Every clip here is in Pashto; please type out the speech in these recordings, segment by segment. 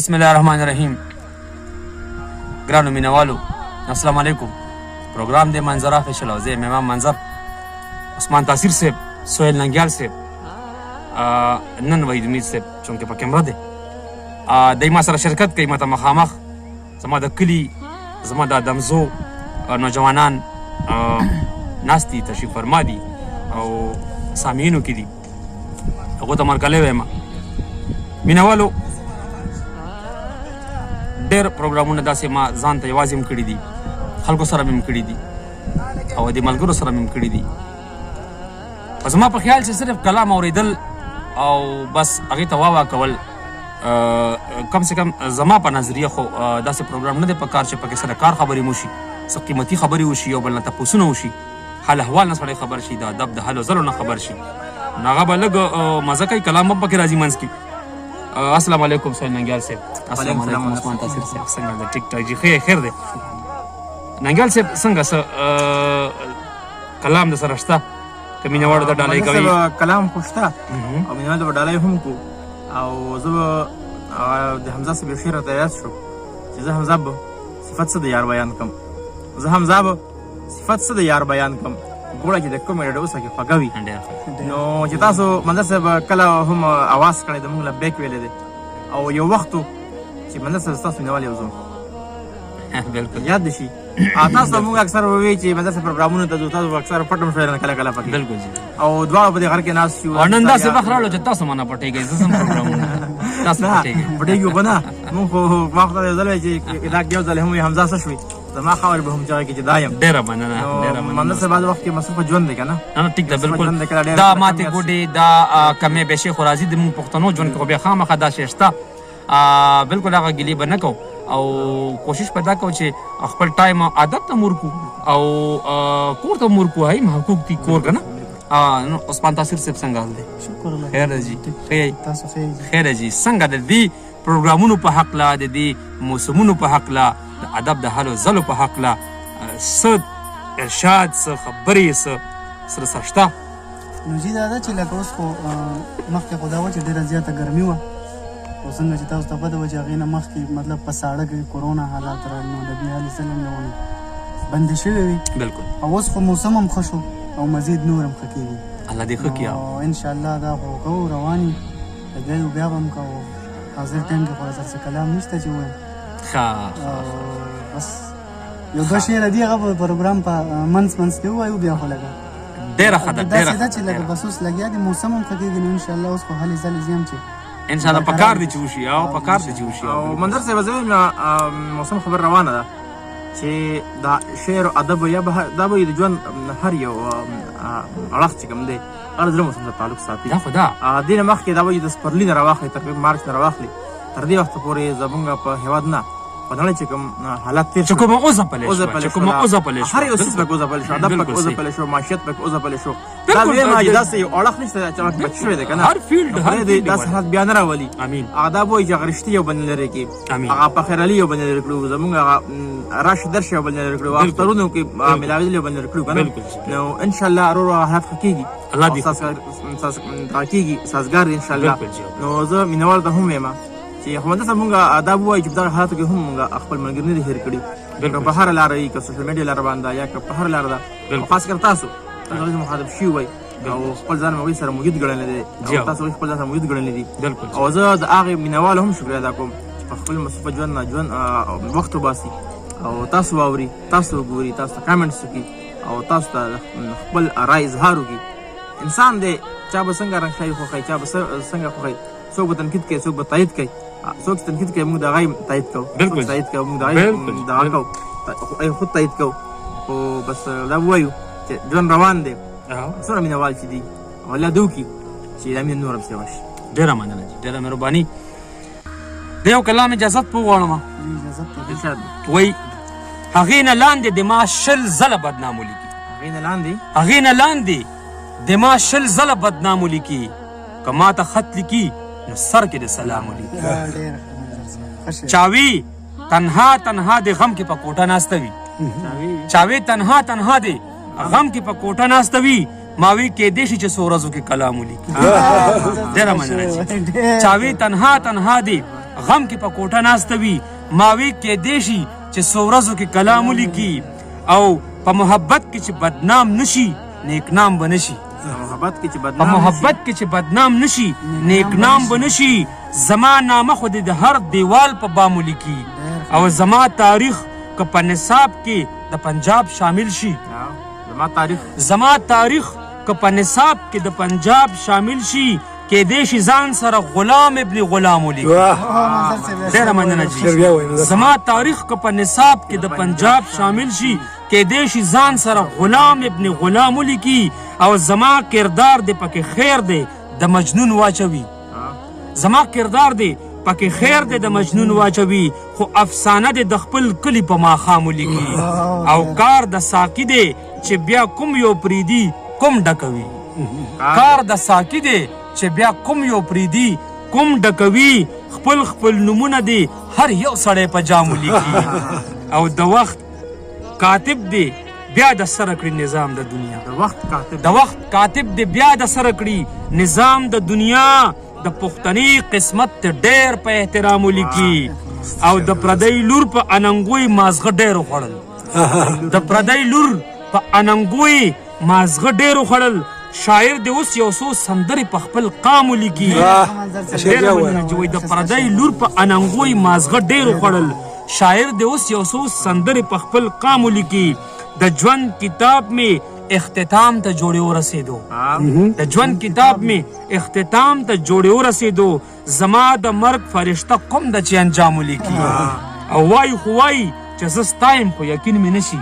بسم الله الرحمن الرحیم. ګرانو مینوالو، السلام علیکم. پروګرام د منظر افیشل او زه امام منظر، عثمان تاثیر صاحب، سهیل ننګیال صاحب، نن وحید امید صاحب چونکه په کیمره دی، دی ما سره شرکت کوي. ماته مخامخ زما د کلي، زما د ادمزو نوجوانان ناست دي، تشریف فرما دي او سامعینو کې دي. هغو ته مرکلی وایم. مینوالو، ډېر پروګرامونه داسې ما ځان ته یوازې هم کړي دي، خلکو سره مې هم کړي دي او د ملګرو سره مې هم کړي دي. خو زما په خیال چې صرف کلام اورېدل او بس هغې ته وا وا کول، کم سه کم زما په نظریه خو داسې پروګرام نه دی په کار چې پکې سره کار خبرې مو شي، څه قیمتي خبرې وشي او بل نه تپوسونه وشي، حال احوال نه سړی خبر شي، د ادب د هلو ځلو نه خبر شي، نو هغه به لږ مزه کوي، کلام هم پکې راځي منځ کې. السلام علیکم سهیل ننګیال صاحب. السلام علیکم عثمان تاثیر صاحب. څنګه ده؟ ټیک ټاک جی؟ خیر خیر دی. ننګیال صاحب، څنګه څه کلام د سره شته که مینهوالو ته ډالۍ کوي؟ کلام خو شته او مینهوالو ته به ډالۍ هم کو. او زه به د حمزه صاحب یو شعر راته یاد شو چې زه حمزه به صفت څه د یار بیان کم، زه حمزه به صفت څه د یار بیان کم، ګوړه چې د کومې ډډه اوسه کې خوږه وي. نو چې تاسو منظر صاحب کله هم اواز کړی د موږ لبیک ویلی دی او یو وخت چې منظر صاحب ستاسو مینهوال یو ځم بالکل یاد دي شي. تاسو موږ اکثر ووی چې مدرسه پروګرامونو ته ځو، تاسو اکثر پټم شوی نه کله کله پکې. بالکل جی. او دواړه په دې غر کې ناست یو او نن داسې وخت راغلو چې تاسو مانه پټېږئ، زه ځم پروګرامونو، تاسو پټېږئ. پټېږو خو نه، موږ خو ما خو یو ځل چې دا یو ځل هم حمزه څه شوي، زما خاورې به هم چا کې چې دا یم. ډېره مننه، ډېره مننه. مننه. بعض وخت کې مصروف ژوند دی که نه؟ نه، ټیک ده، بالکل. دا ماتې ګوډې، دا کمې بېشې خو راځي د موږ پښتنو ژوند کې، خو بیا خامخا دا شی شته. بالکل هغه ګیلې به نه کوو او کوشش به دا کوو چې خپل ټایم عادت ته مور کو او کور ته مور کو. هایم حقوق دي کور که نه؟ نو عثمان تاثیر صاحب، څنګه حال دی؟ شکر الله. خیر دی جی؟ ښه. تاسو ښه؟ خیر جی. څنګه د دې پروګرامونو په حقله، د دې موسمونو په حقله، د ادب د هلو ځلو په حقله څه ارشاد، څه خبرې، څه سره سره شته؟ نو جی دا ده چې لکه اوس خو مخکې خو دا وه چې ډېره زیاته ګرمي وه، او څنګه چې تاسو ته پته وه چې هغې نه مخکې مطلب په ساړه کې کورونا حالات راغلل، نو ادبي هلې ځلې هم روانې بندې شوې وې. او اوس خو موسم هم ښه شو او مزید نور هم ښه کېږي. الله دې ښه کړي. نو انشاءالله دا خو کوو، روان یو، لګیا یو، بیا به هم کوو. حاضر ټایم کې خو سره څه کلام نشته چې ووایم. ښه. بس یو دوه شعره دي، هغه به پروګرام په منځ منځ کې ووایو، بیا خو لګه ډېره ښه ده، ډېره. داسې ده چې لکه بس اوس لګیا دي، موسم هم ښه کېږي، نو انشاءالله اوس خو هلې ځلې ځم چې ان شاء الله پکار دي چې وشي او پکار دي چې وشي. او منظر صاحب، زه موسم خبر روانه ده چې دا شعر او ادب یا به دا به د ژوند هر یو اړخ چې کوم دی هغه زړه موسم سره تعلق ساتي. دا خو ده. دې نه مخکې دا وایي د سپرلي نه راواخلې تر مارچ نه راواخلې تر دې وخته پورې زمونږ په هېواد نه په نړۍ چې کوم حالت تېر چې کومه وځپلې شوه، چې کومه وځپلې شوه، هر یو څیز پکې وځپل شو، ادب پکې وځپل شو، معیشت پکې وځپل شو. دا وایم چې داسې یو اړخ نشته چې هغه بچ شوی دی که نه. هر فیلډ، هر فیلډ داسې حالت بیا نه راولي. امین. هغه دا وایي چې هغه رښتې یو بل نه لرې کړي، هغه په خیرالي یو بل نه لرې کړو، زمونږ هغه راش درش یو بل نه لرې کړو، اخترونو کې ملاوېدل یو بل نه لرې کړو که نه. نو انشاءالله ورو ورو حالت ښه کېږي، الله دې کېږي، سازګار دی انشاءالله. نو زه مینهوالو ته هم وایم چې خو دلته مونږ آداب وایو چې په دغه حالاتو کې هم مونږ خپل ملګري نه دي هېر کړي، که په هره لاره وي، که سوشل میډیا لاره باندې یا که په هره لاره ده. خاص کر تاسو تاسو مخاطب شي وای او خپل ځان مو سره موجود ګڼلی دی او تاسو خپل ځان سره موجود ګڼلی دي. او زه د هغې مینهوالو هم شکریه ادا کوم چې په خپل مصروفه ژوند نه ژوند وخت وباسي او تاسو واوري، تاسو وګوري، تاسو ته کامنټس وکړي او تاسو ته خپل رای اظهار وکړي. انسان دی، چا به څنګه رنګ شای خوښوي، چا به څنګه خوښوي، څوک به تنقید کوي، څوک به تایید کوي. څوک چې تنقید کوي موږ د هغه تایید کوو، بالکل تایید کوو، موږ د هغه دغه کوو، خود تایید کوو. خو بس دا ووایو چې ژوند روان دی، څومره مینهوال چې دي او الله دې وکړي چې دا مینه نور هم سیوا شي. ډېره مننه جي، ډېره مهرباني. د یو کلام اجازت په وغواړم. وایي هغې نه لاندې د ما 20 ځله بدنام ولیکي، هغې نه لاندې، هغې نه لاندې د ما 20 ځله بدنام ولیکي، که ما ته خط لیکي نو سر کې د سلام ولیکي. چاوي تنها تنها د غم کې په کوټه ناسته وي، چاوي تنها تنها دی غم کې په کوټه ناسته وي، ما وی کېدای شي چې څو ورځو کې کلام ولیکي. ډېره مننه جي. چا وی تنها تنها دی غم کې په کوټه ناسته وي، ما وی کېدای شي چې څو ورځو کې کلام ولیکي. او په محبت کې چې بدنام نشي نیک نام به نشي. په محبت کې چې بدنام نشي نیک نام به نشي. زما نامه خو دې د هر دیوال په بام ولیکي، او زما تاریخ که په نصاب کې د پنجاب شامل شي، زما تاریخ که په نصاب کې د پنجاب شامل شي، کېدای شي ځان سره غلام ابن غلام ولیکي. ډېره مننه جي. زما تاریخ که په نصاب کې د پنجاب شامل شي، کېدای شي ځان سره غلام ابن غلام ولیکي. او زما کردار دې پکې خیر دی د مجنون واچوي، زما کردار دې پکې خیر دی د مجنون واچوي، خو افسانه دې د خپل کلي په ماښام ولیکي. او کار د ساقي دی چې بیا کوم یو پریدي کوم ډکوي، کار د ساقي دی چې بیا کوم یو پریدي کوم ډکوي، خپل خپل نومونه دی هر یو سړی په جام ولیکي. او د وخت کاتب دی بیا د سره کړي نظام د دنیا، د وخت کاتب دی بیا د سره کړي نظام د دنیا، د پښتني قسمت ته ډېر په احترام ولیکي. او د پردۍ لور په اننګوی مازغه ډېر وخوړل، د پردۍ لور په اننګوی مازغه ډېر وخوړل. شاعر دی اوس یو څو سندرې په خپل قام ولیکي. ډېره مننه چې وایي د پردۍ لور په اننګوی مازغه ډېر وخوړل، شاعر دی اوس یو څو سندرې په خپل قام ولیکي. د ژوند کتاب می اختتام ته جوړې ورسېدو، د ژوند کتاب می اختتام ته جوړې ورسېدو، زما د مرګ فرشته کوم ده چې انجام ولیکي. او وایي خو وایي چې زه ستا یم خو یقین مې نشي،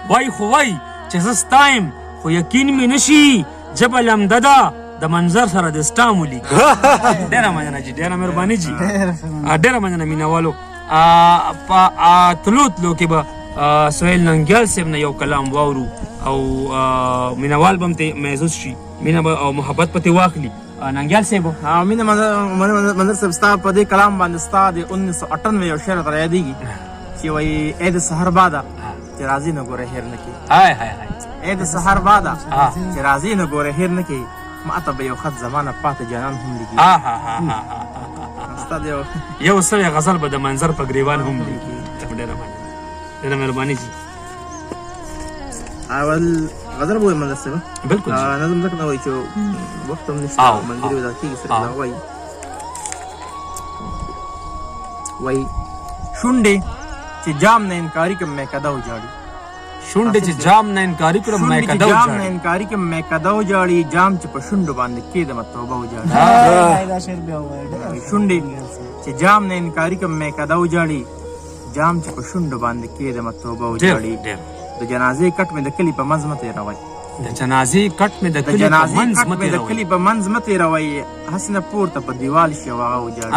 وایي خو وایي چې زه ستا یم خو یقین مې نشي، ژبه لمده ده د منظر سره د سټام ولیکي. ډېره مننه جي، ډېره مهرباني جي، ډېره مننه مینهوالو. په تلو تلو کې به سهیل ننګیال صاحب نه یو کلام واورو، او مینهوال به هم ترې محسوس شي، مینه به او محبت به ترې واخلي. ننګیال صاحب. مینه منظر صاحب، ستا په دې کلام باندې ستا د 1998 یو شعر راته یادېږي چې وایي ای د سحر باده چې راځي نه ګوره هېر نه کړي، ای د سحر باده چې راځي نه ګوره هېر نه کړي، ما ته به یو خط زمانه پاتې جانان هم لیکي. ستا د یو سوی غزل به د منظر په ګریوان هم لیکي. ډېره مننه، ډېره مهرباني جي. اول غزل به ووایم منظر صاحب؟ بالکل. نظم ځکه نه وایي چې وخت هم نشته، ملګري به دا کېږي سره دا وایي. وایي شونډې چې جام نه انکاري کړم میکده وجاړي، شونډې چې جام نه انکاري کړم میکده وجاړي، جام نه انکاري کړم میکده وجاړي، جام چې په شونډو باندې کېدم توبه وجاړي. شونډې چې جام نه انکاري کړم میکده وجاړي، جام چې په شونډو باندې کېدم توبه وجاړي. د جنازې کټ مې د کلي په منځ مه تېروئ، د جنازې کټ مې د کلي په منځ مه تېروئ، د کلي په منځ مه تېروئ، هسې نه پورته په دیوال شي او هغه وجاړي.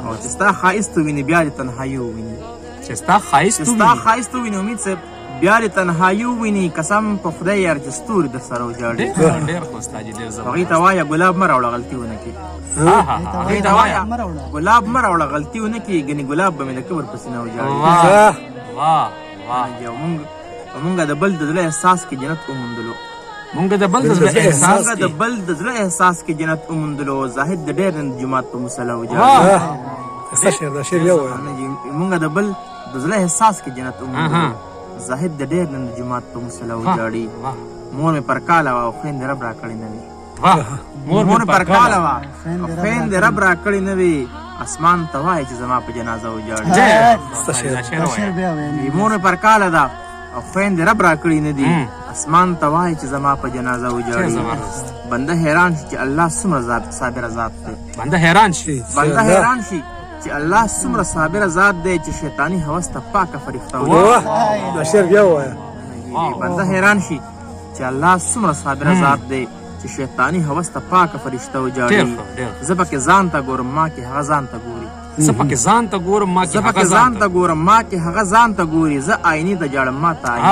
او چې ستا ښایست وویني بیا دې تنهایي وویني، چې ستا ښایست وویني امید صاحب بیا دې تنهایي وویني، قسم په خدای یار چې ستوري در سره وجاړي. ډېر ښه استاد جي، ډېر زبردست. هغوی ته وایه ګلاب مه راوړه غلطي ونه کړي، هغوی ته وایه ګلاب مه راوړه غلطي ونه کړي، ګنې ګلاب به مې د قبر په سینه وجاړي. واه واه واه. مونږ د بل د زړه احساس کې جنت وموندلو، مونږ د بل د زړه احساس کې، د بل د زړه احساس کې جنت وموندلو، زاهد د ډېر نن جومات په مصلی وجاړي. څه شعر دا شعر بیا ووایه. مونږ د بل د زړه احساس کې جنت وموندلو، زاهد د ډېر نن د جومات په مصلی وجاړي. مور مې پر کاله وه او خویندې رب راکړې نه وې، مور مې پر کاله وه او خویندې رب راکړې نه وې، اسمان ته وایي چې زما په جنازه وجاړي. مور مې پر کاله ده او خویندې رب راکړې نه دي، اسمان ته وایي چې زما په جنازه وجاړي. بنده حیران شي چې الله څومره صابره ذات دی، بنده حیران شي، بنده حیران شي چې الله څومره صابره ذات دی چې شیطاني هوس ته پاکه فرښته وجاړي. دا شعر بیا ووایه. بنده حیران شي چې الله څومره صابره ذات دی چې شیطاني هوس ته پاکه فرښته وجاړي. زه پکې ځان ته ګورم ما کې هغه ځان ته ګوري، زه پکې ځان ته ګورم ما کې هغه ځان ته ګورم ما کې هغه ځان ته ګوري، زه آینې ته ژاړم ما ته آینې.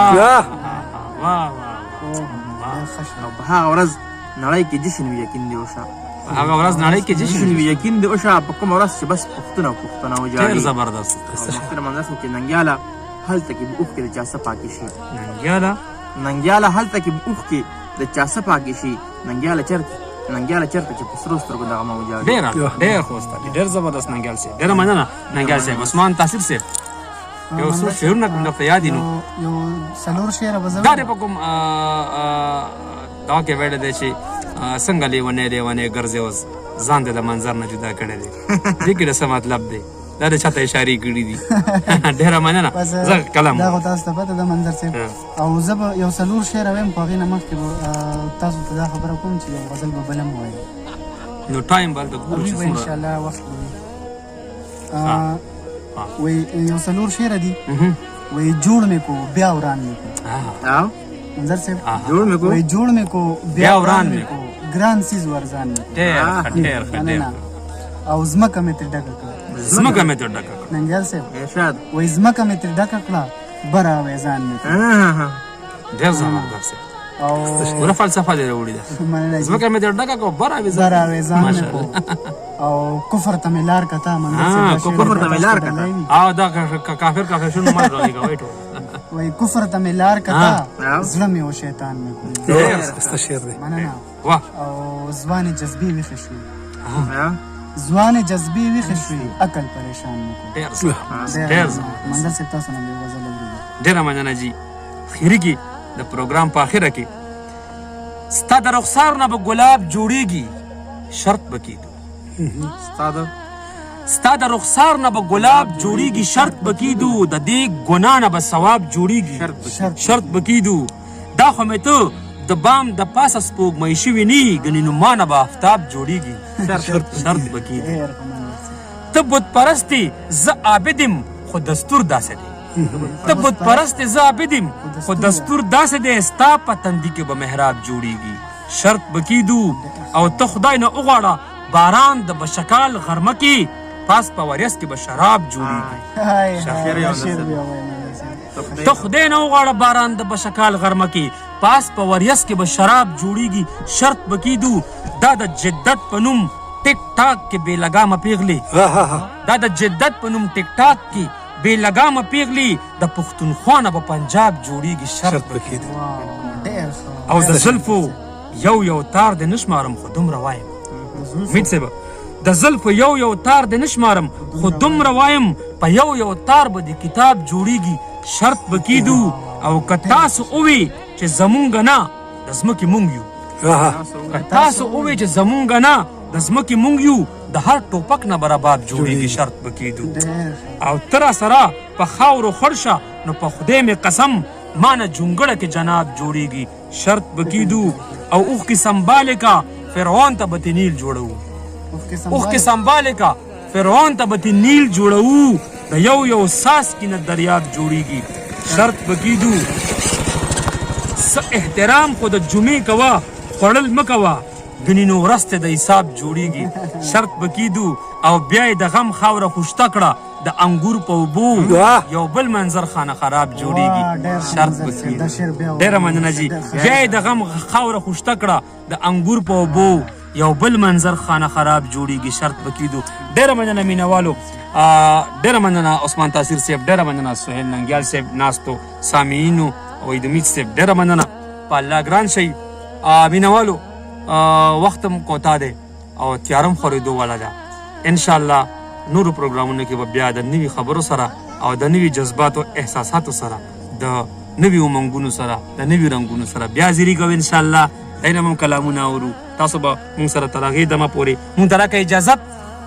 او په هغه ورځ نړۍ کې جشن وي یقین دې وشه، هغه ورځ نړۍ کې جشن وي یقین دې وشه، په کومه ورځ چې بس پښتون او پښتنه وجاړي. ډېر زبردست. محترم منظر صاحب چې ننګیاله هلته کې به اوښکې د چا څه پاکې شي. ننګیاله، ننګیاله هلته کې به اوښکې د چا څه پاکې شي. ننګیاله چرته، ننګیاله چرته چې په سرو سترګو دغه ما وژاړي. ډېر ډېر ښایسته، ډېر زبردست ننګیال صاحب، ډېره مننه ننګیال صاحب. عثمان تاثیر صاحب یو څو شعرونه کوم درته یاد دي؟ نو یو څلور شعره به زه دا دې په کوم دا کې ویلی دی چې څنګه لیونی لیونی ګرځې، اوس ځان دې له منظر نه جدا کړی دی، دې کې د څه مطلب دی؟ دا د چاته اشارې کړې دي؟ ډېره مننه. زه کلام دا خو تاسو ته پته ده منظر صاحب، او زه به یو څلور شعره وایم، خو هغې نه مخکې به تاسو ته دا خبره کوم چې یو غزل به بل هم ووایم. نو ټایم به هلته ګورو چې څومره انشاءالله وخت به وي. وایي یو څلور شعره دي. وایي جوړ مې کو بیا وران مې کو. منظر صاحب جوړ مې کو، وایي جوړ مې کو بیا وران مې کو، ګران څیز ورځان مې کو. ډېر ښه، ډېر ښه، ډېر. او ځمکه مې ترې ډکه کړه، ځمکه مې ترې ډکه کړه. ننګیال صاحب ارشاد. وایي ځمکه مې ترې ډکه کړه، بره اویزان مې کړه. ډېر زبردست. او پوره فلسفه دې راوړې ده. ځمکه مې ترې ډکه کړه، بره اویزان، بره اویزان مې کړو. او کفر ته مې لار کته. کفر ته مې لار کته. او دا کافر کافر شنو مال راوړي ټول. وایي کفر ته مې لار کته، زړه مې او شیطان مې کړو. ډېر ښایسته شعر دی. مننه. واه. او ځوانې جذبې ویښې شوې، ځوانې جذبې ویښې شوې، عقل پریشان مې کړو. ډېر ډېر. منظر صاحب تاسو نه مې غزل اورېده. ډېره مننه جي. خیري کې د پروګرام په اخره کې ستا د رخسار نه به ګلاب جوړیږي، شرط به کېدو. ستا د رخسار نه به ګلاب جوړیږي، شرط به کېدو. د دې ګناه نه به ثواب جوړیږي، شرط به کېدو. دا خو مې ته د بام د پاسه سپوږمۍ شوي نی، ګنې نو ما نه به آفتاب جوړیږي، شرط به کېدو. ته بت پرستې زه عابد یم، خو دستور داسې دی. ته بت پرستې زه عابد یم، خو دستور داسې دی. ستا په تندي کې به محراب جوړیږي، شرط به کېدو. او ته خدای نه وغواړه باران د بشکال غرمه کې، پاس په وریځ کې به شراب جوړیږي. ته خدای نه وغواړه باران د بشکال غرمه کې، پاس په وریځ کې به شراب جوړیږي، شرط به کېدو. دا د جدت په نوم ټیک ټاک کې بې لګامه پیغلې، دا د جدت په نوم ټیک ټاک کې بې لګامه پیغلې، د پښتونخوا نه به پنجاب جوړیږي، شرط به کېدو. او د زلفو یو یو تار دې نه شمارم، خو دومره وایم امید صاحب، د زلفو یو یو تار دې نه شمارم، خو دومره وایم په یو یو تار به د کتاب جوړیږي، شرط به کېدو. او که تاسو ووی چې زمونږ نه د ځمکې مونږ یو، که تاسو ووی چې زمونږ نه د ځمکې مونږ یو، د هر ټوپک نه به رباب جوړیږي، شرط به کېدو. او ته راسره په خاورو خړ شه، نو په خدای مې قسم ما نه جونګړه کې جناب جوړیږي، شرط به کېدو. او اوښکې سمبالې که فرعون ته به ترې نیل جوړوو، اوښکې سمبالې که فرعون ته به ترې نیل جوړوو، د یو یو څاڅکي نه دریاب جوړیږي، شرط به کېدو. څه احترام خو د جمعې کوه، خوړل مه کوه، ګنې نو ورځ ته د حساب جوړیږي، شرط به کېدو. او بیا یې د غم خاوره خوشته کړه د انګور په اوبو، یو بل منظر خانه خراب جوړیږي، شرط به کېدو. ډېره مننه جي. بیا یې د غم خاوره خوشته کړه د انګور په اوبو، یو بل منظر خانه خراب جوړیږي، شرط به کېدو. ډېره مننه مینوالو، ډېره مننه عثمان تاثیر صاحب، ډېره مننه سهیل ننګیال صاحب، ناستو سامعینو او امید صاحب ډېره مننه. په الله ګران شئ مینوالو. وخت هم کوتاه دی او تیارم خورېدو والا ده. انشاءالله نورو پروګرامونو کې به بیا د نوي خبرو سره او د نوي جذباتو احساساتو سره، د نوي امنګونو سره، د نوي رنګونو سره بیا زیری کوو انشاءالله. دینه هم کلامونه اورو، تاسو به موږ سره تر هغې دمه پورې موږ ته راکړئ اجازت.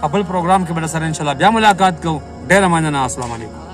په بل پروګرام کې به سره انشاءالله بیا ملاقات کوو. ډېره مننه. السلام علیکم.